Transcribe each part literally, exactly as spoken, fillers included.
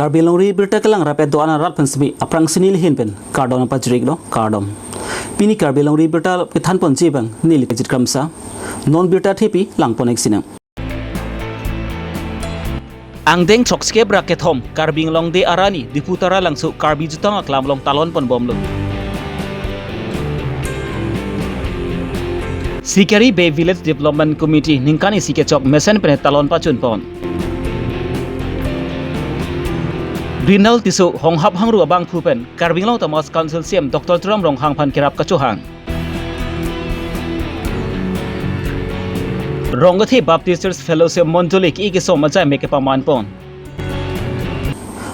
Karbi Longri Birta kelang rapet do-an arat pen semi aphrangsi neli ahin pen kardom pajirlo, kardom. Pini Karbi Longri Birta kethanponji abang neli Kejit Kramsa. Non birta thepi langpon-ik sinang. Angdeng throksikep ra kethom Karbi Anglong Day arni Diphu Taralangso Karbi Jutang Aklam along talonponbomlo. Sikari Bay Village Development Committee ningkan isi kechok mesen pen talon pachunpon. Greenal Tisso honghap hangru abangphu pen Karbi Anglong Autonomous Council C E M Doctor Tuliram Ronghang aphan kerap kachohang. Rongkethe Baptist Church Fellowship Mondoli ke-ik kesom ajaimek kepamanpon.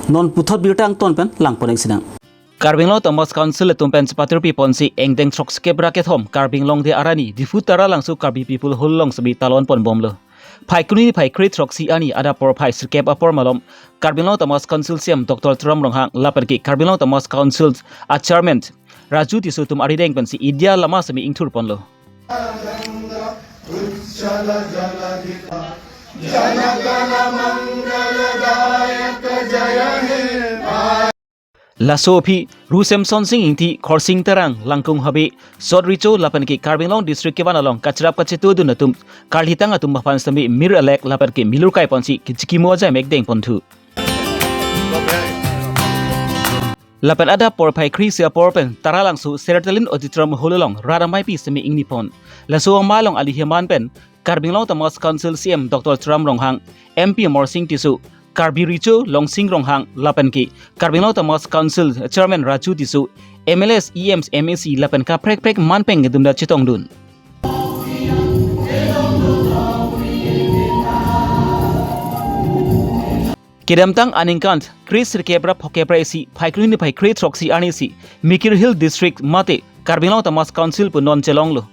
Non puthot birta angton pen langpon-ik sinang. Karbi Anglong Autonomous Council atum pen chepatirpiponsi angdeng throksikep ra kethom Karbi Anglong Day arni Diphu Taralangso Karbi People Hall along semi talonponbomlo. Phaikuni phai kre throksi arni adap porphai sirkep apor malom Karbi Anglong Autonomous Council C E M Doctor Tuliram Ronghang lapen ke Karbi Anglong Autonomous Council a Chairman Raju Tisso atum arideng pensi India lama semi ingthurponlo. Laso aphi Ru Semsonsing Ingti, Khorsing Terang, Langkung Habe, Sot Recho lapen ke Karbi Anglong District kevan along kacherap kachetudun atum karlitang atum aphan semi mir alek lapen ke milur kaiponsi kechikimo ajaimek dengponthu. Lapen adap porphai kre-isi apor pen Taralangso Serotonin Auditorium Hall along rat ameipi semi ingnipon. Laso amei along ali heman pen Karbi Anglong Autonomous Council C E M Doctor Tuliram Ronghang, M P Amarsing Tisso, Karbi Recho Longsing Ronghang lapen ke Karbi Anglong Autonomous Council Chairman Raju Tisso, M L As, E Ms, M A C lapen kaprek prek manpeng kedunda chetongdun. Kedamtang aningkan kre sirkep ra phokep ra isi, Phaikuni phai kre throksi arnisi Mikir Hill District mate Karbi Anglong Autonomous Council pu non chelonglo.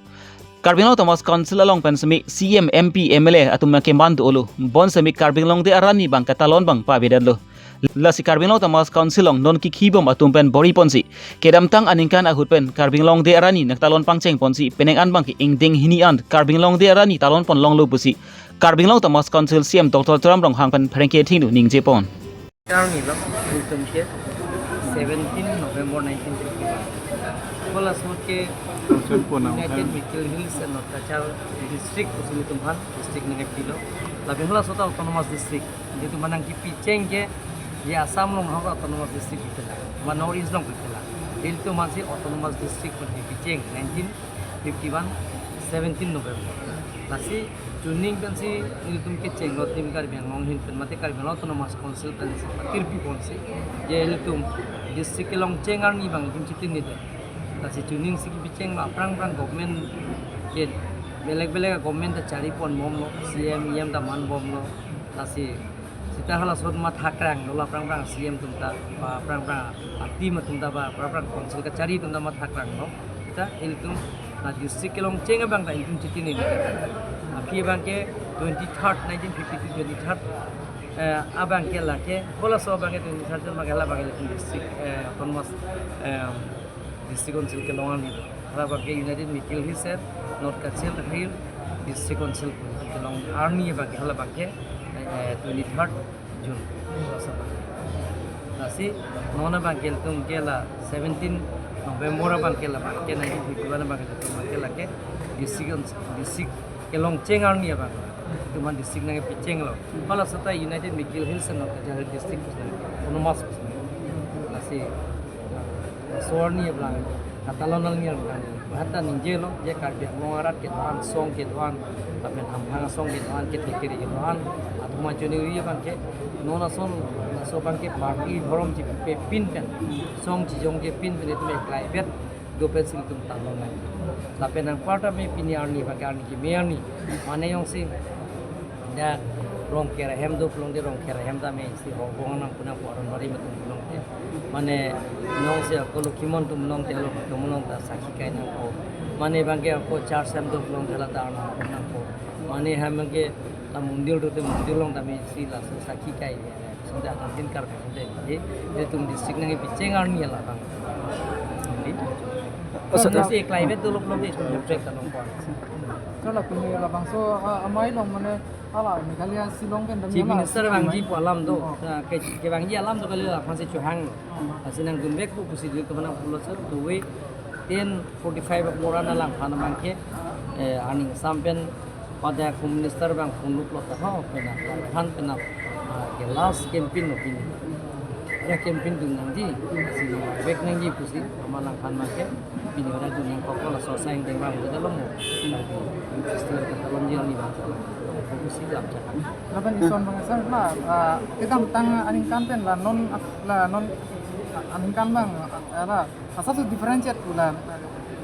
Karbi Anglong Autonomous Council along pen semi C M, M P, M L A atum abang keman dolo. Bon semi Karbi Anglong Day arni abang katalon abang pavedetlo. Lasi Karbi Anglong Autonomous Council along non kikhibom atum pen bor-iponsi kedamtang aningkan ahut pen Karbi Anglong Day arni nangtalon pangchengponsi penang an abang ke ingdeng hini an Karbi Anglong Day arni talonpon longlo pusi Karbi Anglong Autonomous Council C E M Doctor Tuliram Ronghang pen pherangke thengno ningjepon. Karnilo, itum ke seventeen November nineteen fifty-one. Hala asomot ke United Mikir Hills and North Cachar District, itum aphan district nangkepilo. Lapen hala asomot ta autonomous district. Itum aphan nangkepicheng ke, ya Assam along ha autonomous district pitela, ma North East along pitela. Itum aphansi autonomous district pen kepicheng nineteen fifty-one, seventeen November. Lasi chuning pensi itum kechenglo, itum Karbi Anglong ahin pen mate Karbi Anglong Autonomous Council pensi patirpiponsi, je itum district kelongcheng arni abang itum chitinidet. Lasi chuningsi kepichenglo, aphrang aphrang government ke belek belek government ta chariponbomlo, C M, E M ta manbomlo. Lasi seta hala asomot mathakranglo, aphrang aphrang C M atum ta, ba aphrang aphrang a team atum ta, ba aphrang aphrang council kachari atum ta mathakranglo. Seta ilitum la district kelongcheng abang ta ilitum chitini. Aphi abang ke twenty-third, nineteen fifty-two twenty-third, eh, abang ke lake, hala aso abang ke twenty-third abang ke la abang ke district, eh, autonomous, eh, District Council kelong arni. Hala abang ke United Mikir Hills and North Cachar Hills District Council kelong arni abang ke, hala abang ke, eh, twenty-third June. Lasi non abang ke itum ke la seventeen November abang ke la abang ke nineteen fifty-one abang ke itum ke lake district, district kelongcheng arni abang. Itum aphan district nangkepichenglo. Hala asomot ta United Mikir Hills and North Cachar Hills District pusna, autonomous pusna. Lasi, so arni abang katalon arni abang. Bahata ningjelo, je Karbi Anglong arat kedo-an, asong kedo-an, lapen hamphang asong kedo-an, kethe kere kedo-an, atum ajoine ri abang ke, non ason, aso abang ke party dhorom chipepin pen, asong chijongje pin pen itum eklaivet do pensi itum talon nang. Lapen anparta me pini arni abang ke arni keme arni. Mane jongsi dak Rongker ahem doplo de, Rongker ahem ta me si horbong nangpo nangpo aron bari atum pulote. Mane jongsi ako Lokhimon atum pulote, helo atum pulote ta sakhi kai nangpo. Mane abang ke ako church ahem doplo de, hala ta arnam nangpo. Mane hem abang ke la mondir dote, mondir along ta me si laso sakhi kai. Sunda akan tin kar sunda, eh, itum district nangkepicheng arni hala abang. Jadi, oh, so, jongsi eklaivet dolo pulote itum hemprek ta nangpo. Hala pini labangso, ah, amei along mane hala Meghalaya Shillong pen dam Chief hala Minister Shillong vangji amei. Pu alam do. Oh. Ah, ke, kevangji alam do kali la aphansi chohang. Oh. Lasi nangdunvek pu pusi dun kemana pulo sir, duwe ten forty-five apor an alangphan abangke, eh, aning sam pen pada Home Minister abang phone luklo ta ho, penang, langphan penang, ah, ke last campaign lo pini. Ya campaign dun nangji, lasi vek nangji pusi, ama langphan abangke, pini ora dun nangkoklo laso asai deng bang udah lo mo. Festival ke talon dia ni bang. Pusi lam cakap. Lapen ison bang sir la, ah, kedamtang aningkan pen la non, la non aningkan bang, ah, la asap su differentiate pu la, ah,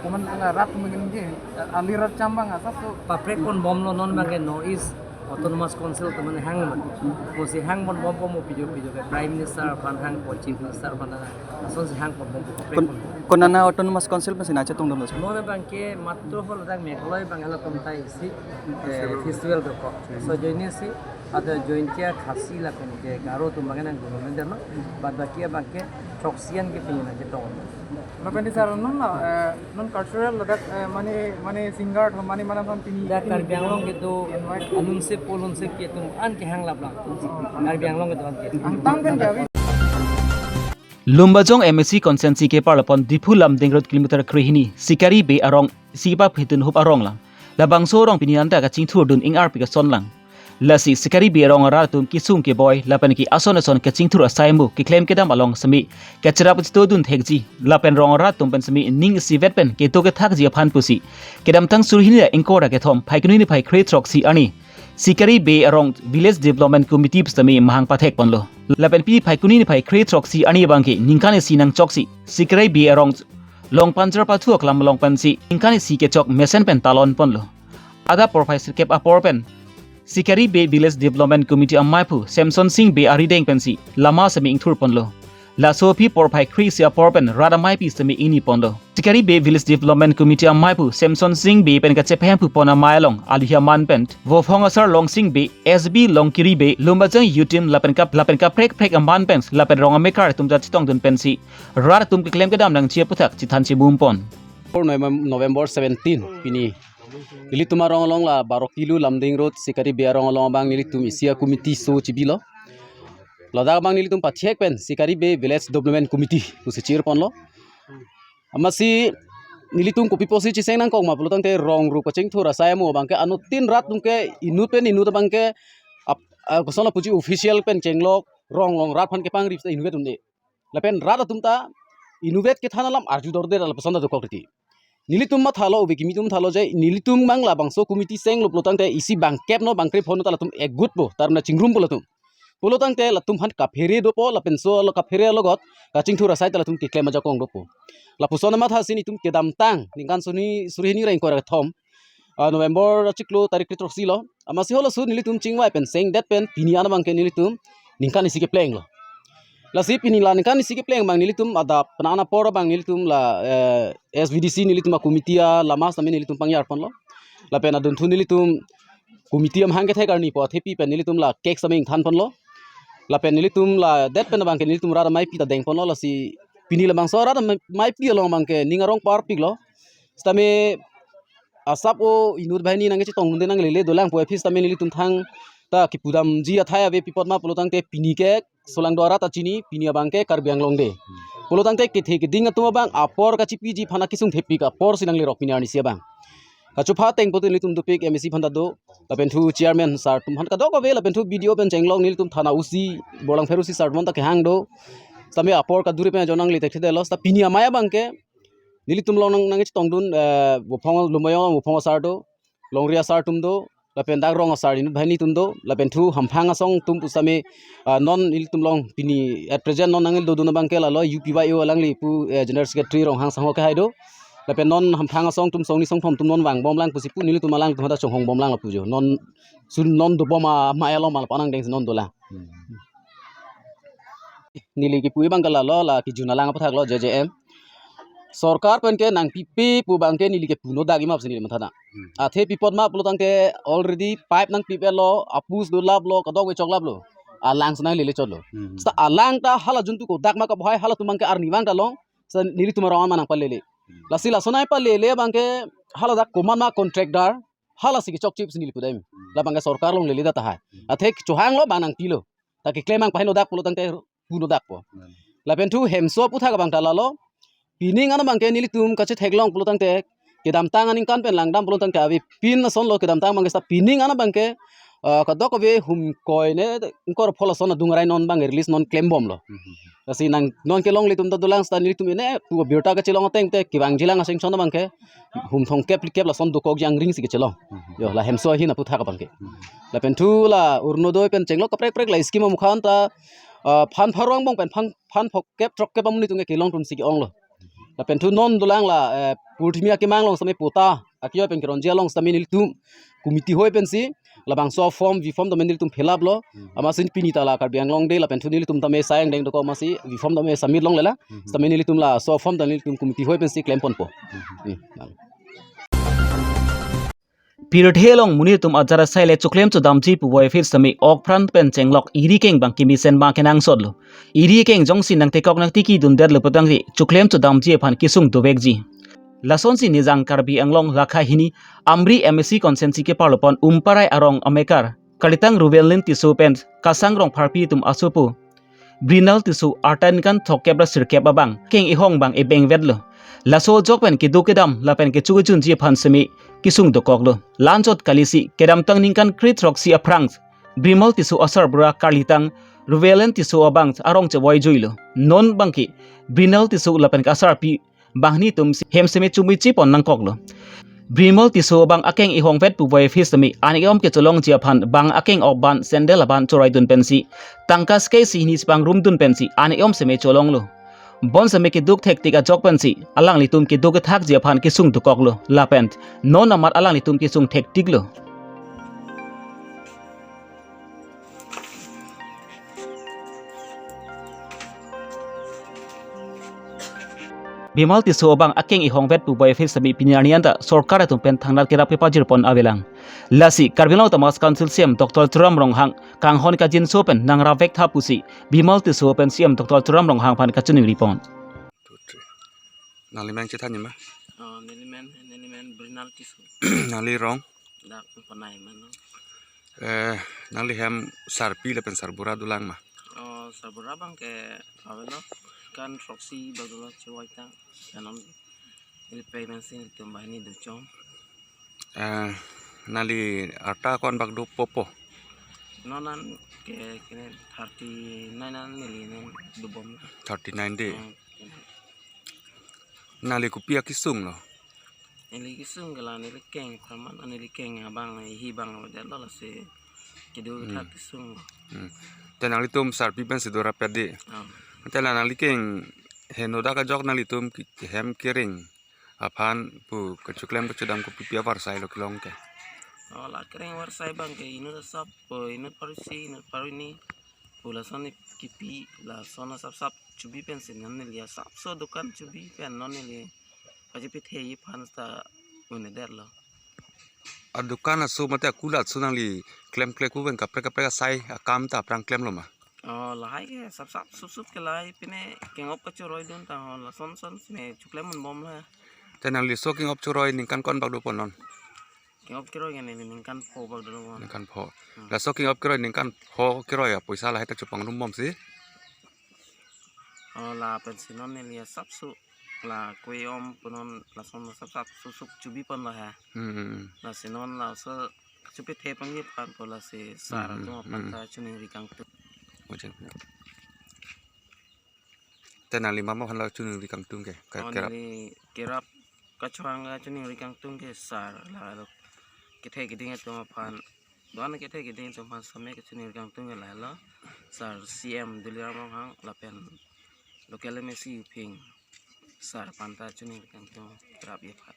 komat la rat mungkin ke, ah, ali rat cham bang asap su. Paprek ponbomlo non abangke North East Autonomous Council atum mane hang. Pusi hang ponbompo mo pijo pijo ke Prime Minister aphan hangpo, Chief Minister aphan hang. Asonsi hang ponbompo paprek Kon-, ponbom. Konana Autonomous Council pensi nangchetongdunlo sir? Non abangke matro hol dak Meghalaya abang halatum ta isi, eh, festival dokok. So join isi ada Jaintia, Khasi lapen ke Garo atum abangke nangdun mende no. Bad baki abangke throksi an ke pini nangchetong. Lapen di sir non la, eh, non cultural ladak, eh, mane, mane singer atum mane mane atum pini, dak pini Karbi Anglong kedo invite. Anumse polunse ke atum an kehang laplang. Karbi Anglong kedo an ke. Angtan pen jawi. Lumbajong M A C constituency keparlapon Diphu Lumding Road kilometer krehini, Sikari Bey arong isi kepaphetun hup arong lang. Labangso arong pini anta kachingthurdun ingarpi kason lang. Lasi Sikari Bey arong arat atum kesung keboi lapen ke ason ason kachingthur asai mu keklem kedam along semi kacherap kachitodun thekji lapen rong arat atum pen semi ning isivet pen kedo kethakji aphan pusi kedamtang suri hini ra ingkoi ra kethom Phaikuni niphai kre throksi arni Sikari Bey arong Village Development Committee semi mahang pathek ponlo. Lapen pini Phaikuni niphai kre throksi arni abangke ningkan isi nangchoksi Sikari Bey arong Longpanjar pathu aklam along pensi ningkan isi kechok mesen pen talon ponlo. Adap porphai sirkep apor pen Sikari Bey Village Development Committee amaiphu Samson Sing Bey arideng pensi lama semi ingthur ponlo. Laso aphi porphai kre-isi apor pen rat ameipi semi ingni ponlo. Sikari Bey Village Development Committee amaiphu Samson Sing Bey pen kachephemphu pon amei along aluhi aman pen Vophong asar Longsing Bey, S B Longkiri Bey, Lumbajong Youth Team lapen kap, lapen kaprek prek aman pen lapen rong amekar atum ta chetongdun pensi rat atum keklem kedam nangji aputhak chethan chebum pon. November, November seventeen pini nelitum arong along la baro kilo Lumding Road Sikari Bey arong along abang nelitum isi a-committee so chibilo. Ladak abang nelitum pathek pen Sikari Bey Village Development Committee pusi chir ponlo. Amatsi nelitum kopi pusi chiseng nangkok ma pulotangte rong rup kachingthur asai amu abangke anuttin rat atumke inut pen inut abangke ap-, ah, koson lapuji official pen chenglok rong rong rat aphan kepangri inut vet un-e. Lapen rat atum ta inut vet kethan alam arju dorde lapuson ta dokok riti. Nelitum mathalo, ove kimi atum mathalo je nelitum abang labangso committee senglo pulotangte isi bangkep no bangkre phongo ta latum ekgutpo, tarmane chingrumpo latum. Pulotangte latum aphan kaphere dopo, lapenso lo kaphere alogot kachingthur asai ta latum keklem ajakong dopo. Lapuson amathasi nelitum kedamtang ningkan suri, suri hini ra ingkoi ra kethom, ah, November achiklo tarik kre throksi lo. Amatsi halaso nelitum chingvai pen sengdet pen pini an abangke nelitum ningkan isi keplenglo. Lasi pini la ningkan isi kepleng abang nelitum adap penang apor abang nelitum la, eh, S V D C nelitum a-committee alama sami nelitum pangyar ponlo. Lapen adunthu nelitum committee amahang kethek arni po athepi pen nelitum la cake sami ingthan ponlo. Lapen nelitum ladet pen abangke nelitum rat ameipi ta deng ponlo, lasi pini labangso rat amei, ameipi along abangke ning arong parpiklo. Sitame asap o inut banghini nangkechetongdunde nanglele dolang pu aphi sitame nelitum thangta kipudamji athai ave, pi apot ma pulotangte pini ke solangdo arat ta chini, pini abangke Karbi Anglong Day. Pulotangte kethe keding atum abang apor kachipiji aphan akesung thepik apor si nanglerok pini arnisi abang. Kachopha ateng putin nelitum dopik M A C aphan ta do, lapenthu chairman sir atum aphan kadokave, lapenthu B D O pen chenglok nelitum thana O C, Borlangpher O C sir atum ta kehang do. Sitame apor kaduri pen ajon nangle thekthedetlo, sita pini amei abangke nelitum along nang, nangkechetongdun, eh, Vophong Lumbajong, Vophong asar do, Longri asar atum do, lapen dak rong asar inut banghini atum do, lapenthu hamphang asong atum pusitame, ah, non nelitum along pini at present non nangli dodun abangke lalo U P Y O alangli pu, eh, General Secretary Ronghang Sangho kehai do. Lapen non hamphang asong atum songni songthom atum non vangbomlang pusi pu nelitum alangtum ta chonghongbomlang lapu jo. Non sun non dobom amei along ma lapu anang deng non dolang. Hmm. Neli kipu abangke lalo la kijun alang aputhak lo J J M. Sorkar penke nangpipe pu abangke neli ke puno dak imap sini matha na. Hmm. Athe pi apot ma pulotangte already pipe nangpipelo, apus dolaplo, kadokave choklaplo. Alang si nanglele chotlo. Hmm. Sita alang ta hala juntu kodak ma kabohai halatum abangke arnivang ta long. Sita nelitum arong an ma nangpalele. Hmm. Lasi laso nangpalele abangke haladak komat ma contractor Halasi kechokche pusi neli pudam. Hmm. Labang ke sorkar along lele tahai. Hmm. Athe chohanglo bang nangpilo. Ta keklem abang paheno dak pulo tangte puno dakpo. Hmm. Lapen thu hemso aputhak abang ta lalo. Pining an abang ke nelitum kachetheklong pulo tangte kedamtang aningkan pen langdam pulo tangte avepin asonlo, kedamtang abang ke seta pining an abang ke, ah, kadokave hum koi ne ingkoi phol ason adung arai non abang release non klembomlo. Mhm. Lasi nang non kelongle atum ta dolang seta nelitum ene pu birta kachelong ateng te kevangjilang a-sanction abang ke hum thomkep phlikep lason dokok jangring si kachelong. Mhm. Yo, la hemso ahin aputhak abang ke. Mhm. Lapen thu la Orunodoi pen chenglok kaprek kaprek la scheme amukha an ta, ah, phan pharo angbong pen phan, phan phokep throkkep amonit atum ke kelong atum si ke-onglo. Lapen thu non dolang la, eh, Purthimi akemang along sitame patta akio pen keronji along sitame nelitum committee hoi pensi labangso form, V form tame nelitum fill up lo. Hmm. Amatsi pini ta la Karbi Anglong Day lapen thu nelitum tame sai angdeng dokok amatsi V form tame submit longlelang. Hmm. Sitame nelitum laso form ta nelitum committee hoi pensi klemponpo. Hmm. Hmm. Pirthe along monit atum ajar asai le choklem chodamji puvoiphit sitame okpran pen chenglok eri akeng abang kemesen abang kenangsotlo. Eri akeng jongsi nangtekok nangtikidundetlo putangte choklem chodamji aphan kesung dovekji. Lasonsi Nijang Karbi Anglong lakha hini Amri M A C constituency keparlopon Umparai arong amekar kalitang Rubenlin Tisso pen Kasang Rongpharpi atum asopo Brinal Tisso arta ningkan throkkep ra sirkep abang akeng ihong abang ebengvetlo. Laso ajok pen keduk kedam lapen kecho kejunji aphan sitame kesung dokoklo. La-anchot kalisi kedamtang ningkan kre throksi aphrang Brinal Tisso asarbura kalitang Rubenlin Tisso abang arong chevoijuilo. Non abang ke Brinal Tisso lapen kasarpi banghini atum si hem sitame chumi chipon nangkoklo. Brinal Tisso abang akeng ihongvet puvoiphit sitame anek om kecholongji aphan bang akeng ok ban sandal aban choroidun pensi tangka skai si hini si pangrumdun pensi anek om sitame cholonglo. Bonsitame keduk thektik ajok pensi alanglitum keduk kethakji aphan kesung dokoklo lapen non amat alanglitum kesung thektiklo. Brinal Tisso abang akeng ihongvet puvoiphit sitame pini arni anta sorkar atum pen thangnat kerap kepajirpon avelang. Lasi Karbi Anglong Autonomous Council C E M Doctor Tuliram Ronghang kanghon kajinso pen nangrap vektha pusi Brinal Tisso pen C E M Doctor Tuliram Ronghang aphan kachiningripon. Nangli men chethan ma? Oh, neli men, neli men Brinal Tisso. Nangli rong? Dak Panai mano. Eh, nangli hem sarpi lapen sarbura dolang ma? Oh, sarbura abang ke avelo, kan throksi bak dolo chevoitang. Kanon neli payment sing tum banghini dochong. Eh, nangli arta ko-an bak dopo po? Non an ke kene thirty nine an neli nen dobom. Thirty nine de. Hmm, kene. Nangli kopi akesunglo? Neli kesung ke la neli keng, thaman neli keng abang, ihi abang lo, jalo lasi keduk Hmm. thak kesung. Hmm. Te nanglitum sarpi pensi dorapet de. Ah. Te la nangli keng henodak ajok nanglitum ke-, hem kereng aphan pu kechoklem kechodam kopi pi avarsai lo kelong ke? Oh, la kereng avarsai abang ke inut asap, po inut pharo isi, inut pharo hini. Pu lason kipi, lason asapsap chubi pensi non neli asapso dukan chubi pen non neli pachepithe aphan ta un-edetlo. Adukan aso mate akula aso nangli klemkle ku pen kaprek kaprek asai akam ta aphrang klemlo ma? Oh, lahai ke sapsap supsup ke lahai pine keng-op kacheroidun ta ho, lason son sine choklem unbomlo. Te nangli laso keng-op cheroi ningkan ko-an bak dopo non? Keng-op keroi kan neli ningkan pho bak dolo. Ningkan pho. Hmm. Laso keng-op keroi ningkan pho keroi apoisa lahai ta chepangrumbomsi? Oh, la pensi non neli asapso la koi om punon lason asapsap supsup chubiponlo ha. Hmm, hmm, hmm. Lasi non laso chepithe pangji aphan pu lasi sar Hmm, hmm, atum aphan hmm. ta chiningri kangtung. Ojek. Te nangli mama aphan la chiningri kangtung ke, ka-, Oh, kerap. Neli kerap kachohang kachiningri kangtung ke sar la lo kethe keding atum aphan. Doan kethe keding atum aphan same kachiningri kangtung ke la lo. Sar C E M Tuliram Ronghang lapen local M A C Phing sar aphan ta chiningri kangtung kerap ye phat.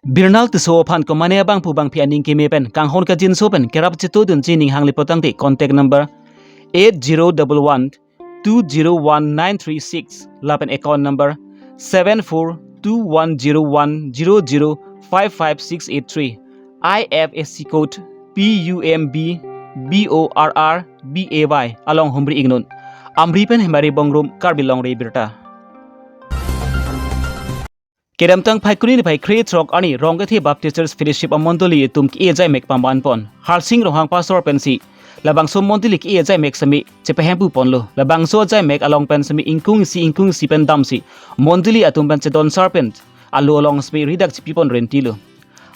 Brinal Tisso aphan komane abang pu bangphi aning keme pen kanghon kajinso pen kerap chetudunji ning hangli putangte contact number eight zero double one two zero one nine three six lapen account number seven four two one zero one zero zero five five six eight three, I F S C code P U M B B O R R B A Y along humri ingnon. Amri pen Hemari Bongrung, Karbi Longri Abirta. Kedamtang Phaikuni ni phai kre throk arni Rongkethe Baptist Church Fellowship amondoli atum ke-e ajaimek paman pon. Harsing Ronghang Pastor pensi labangso mondoli ke-e ajaimek semi chepahempu ponlo. Labangso ajaimek along pen semi ingkung isi ingkung isi pen damsi mondoli atum pen chedon sar pen alo along semi ridak chipi pon renti lo.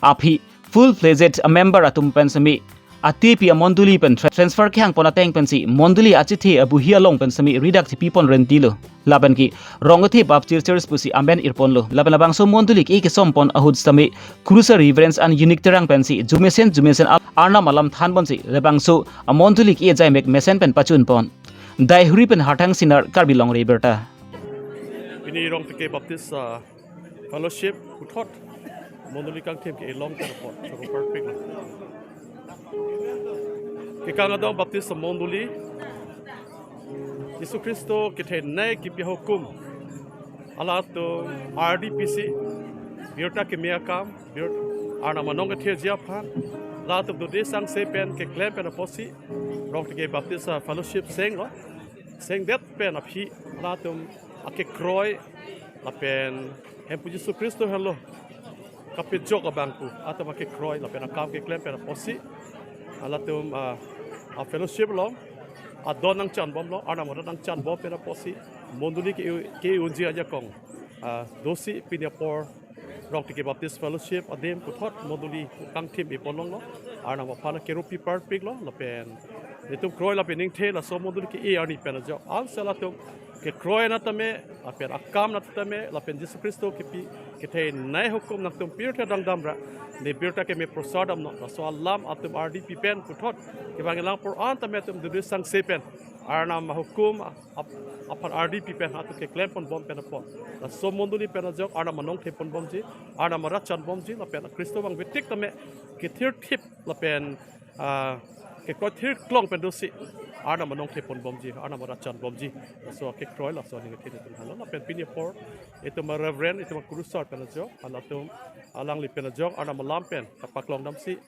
Aphi full fledged a member atum pen semi atepi amondoli pen tra-, transfer kehang pon ateng pensi mondoli achethe abuhi along pen semi ridak chipi pon renti lo. Lapen ke Rongkethe Baptist Church pusi amen ir ponlo. Lapen labangso mondoli ke-e kesom pon ahut semi Kurusa Reverend an Unique Terang pensi jumesen jumesen Ar-, Arnam alam than ponsi labangso amondoli ke-e ajaimek mesen pen pachun pon. Daihuri pen Harthang Sinar, Karbi Longri Abirta. Pini Rongteke Baptist, ah, Fellowship puthot mondoli kangthim ke-e along pen apot choro parpik lo. Kekang adong Baptist mondoli, Jisu Khristo kethenei kepi ahukum, halatum ardi pisi birta keme akam, bir Arnam anong kethe ji aphan halatum dode sangse pen keklem pen apotsi Rongteke Baptist, ah, Fellowship seng lo. Sengdet pen aphi halatum akekroi lapen Hemphu Jisu Khristo henlo kapejok abang pu atum akekroi lapen akam keklem pen apotsi halatum, ah, a fellowship along adon nangchan bomlo, Arnam adon nangchan bom pen apotsi mondoli ke, ke-e unji ajakong, ah, dosi pini apor Rongteke Baptist Fellowship adim puthot mondoli kangthim e pon longlo. Arnam aphan kerupi parpik lo lapen netum kroi lapen ningthe laso mondoli ke-e arni pen ajok ansi latum kekroi na tame lapen akam na tame lapen Jisu Khristo kepi kethenei ahukum nangtum pirthe dangdam ra ne birta keme prosar damnon, laso alam atum ardi pi pen puthot kevang elang apor an tame atum dode sangse pen Arnam ahukum ap-, aphan ardi pi pen halatum keklem pon bom pen apot laso mondoli pen ajok Arnam anong the pon bomji, Arnam arat chan bomji lapen Khristo vangve tik tame kethir thip lapen, ah, kekroi thir klong pen dosi Arnam anong the pon bomji, Arnam arat chan bomji. Laso kekroi laso aning kethe netum henlo lapen pini apor itum a Reverend, itum a Kurusar pen ajok halatum alangli pen ajok Arnam alam pen kapaklong damsi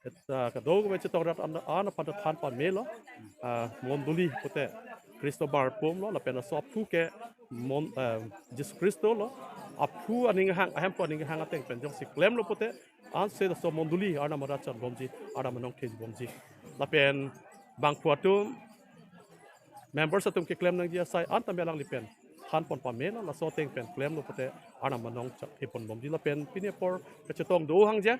et, ah, kadokave chetong rat an, an aphan ta than pamelo. Ah, mondoli pute Khristo bar pum lo lapen laso aphu ke mon, ah, Jisu Khristo lo. Aphu aning hang, ahemphu aning hang ateng pen jongsi klemlo pute ansi laso mondoli Arnam arat chan bomji, Arnam anong the bomji. Lapen bangphu atum members atum keklem nangji asai an tame alangli pen than pon pamelo, laso ateng pen klemlo pute Arnam anong chak the pon bomji lapen pini apor kachetong do hangje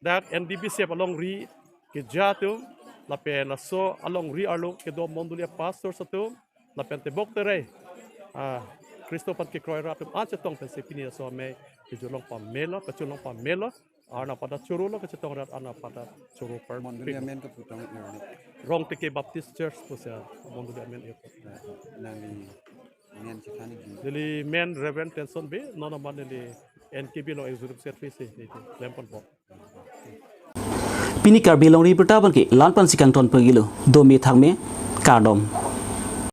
dak N D B C F alongri keja atum lapen laso alongri arlo kedo mondoli a pastors atum lapen tebok tere, ah, Khristo aphan kekroi rat atum an chetong pensi pini laso amei kejut long pamelo, kachun long pamelo. Arnam aphan ta choro lo, kachetong rat Arnam aphan ta choro par. Mondoli amen kaputang irni. Rongteke Baptist Church pusi mondoli amen ir. Nangli men chethani di. Neli men Reverend Tenson Bey, non amat neli N K B along Executive Secretary si neli klem pon bom. Pini Karbi Longri Abirta abang ke la-an pensi kangton pagilo, dome thakme, kardom.